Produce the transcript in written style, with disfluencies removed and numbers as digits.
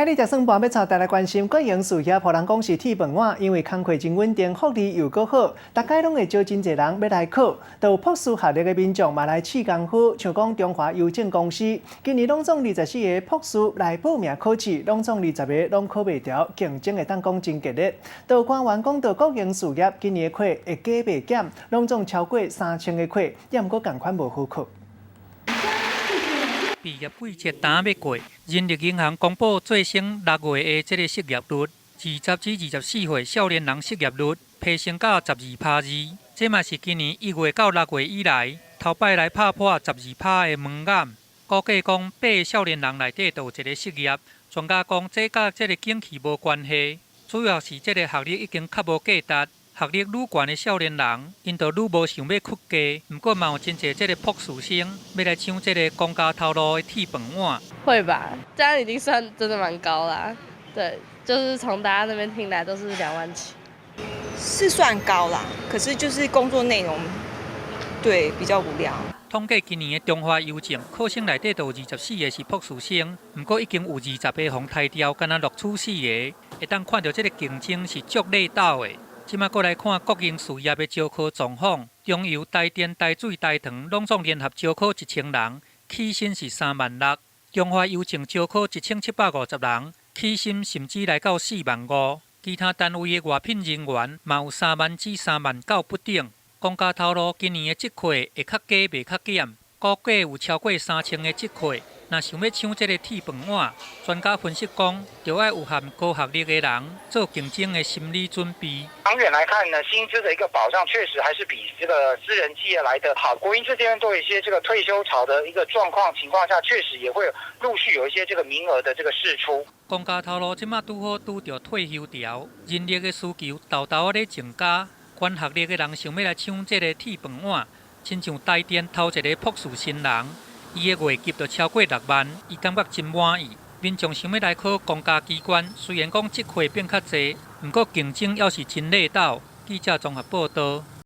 今日食算盤欲帶大家關心國營事業，予人講是鐵飯碗，因為工課真穩定，福利又閣好，逐擺攏會招真濟人欲來考。著有博士學歷的民眾嘛來試功夫，像講中華郵政公司，今年攏總24個博士來報名考試，攏總二十个攏考袂著，競爭會當講真激烈。著有官員講著國營事業今年的缺會加袂減，攏總超過3000個缺，猶毋過仝款無好考。畢業季節今欲過，人力銀行公布最新6月的這个失業率，20至24歲少年人失業率提升到12.2%，這嘛是今年1月到6月以來頭擺來拍破十二趴的門檻。估計講八个少年人內底就有一个失業。專家講，這佮這个景氣無關係，主要是這个學歷已經較無價值。學歷愈懸的少年人，𪜶就愈無想欲屈低。毋過嘛有真濟這个博士生欲來搶這个公家頭路的鐵飯碗。會吧？這樣已經算真的蠻高啦。對，就是從大家那邊聽來都是2萬起。是算高啦，可是就是工作內容，對，比較無聊。統計今年的中華郵政考生內底就有24个是博士生，毋過已經有20个予刣掉，干焦錄取四个，會當看著這个競爭是足力鬥的。這馬閣來看國營事業的招考狀況，中油、台電、台水、台糖攏總聯合招考1000人，起薪是3萬6。中華郵政招考1750人，起薪甚至來到4萬5。其他單位的外聘人員嘛有3萬至3萬9不等。公家頭路今年的職缺會較加袂較減，估計有超過3000個職缺。若想欲搶這个鐵飯碗，專家分析講，著愛有含高學歷的人做競爭的心理準備。長遠來看呢，薪資的一個保障確實還是比這個私人企業來得好。國營這邊都有一些這個退休潮的一個狀況情況下，確實也會陸續有一些這個名額的這個釋出。公家頭路這馬拄好拄著退休潮，人力的需求沓沓仔咧增加，懸學歷的人想欲來搶這個鐵飯碗，親像台電頭一个博士新人，伊的月給就超過6萬，伊感覺真滿意。民眾想欲來考公家機關，雖然講職缺變較濟，毋過競爭猶是真力鬥。記者綜合報導。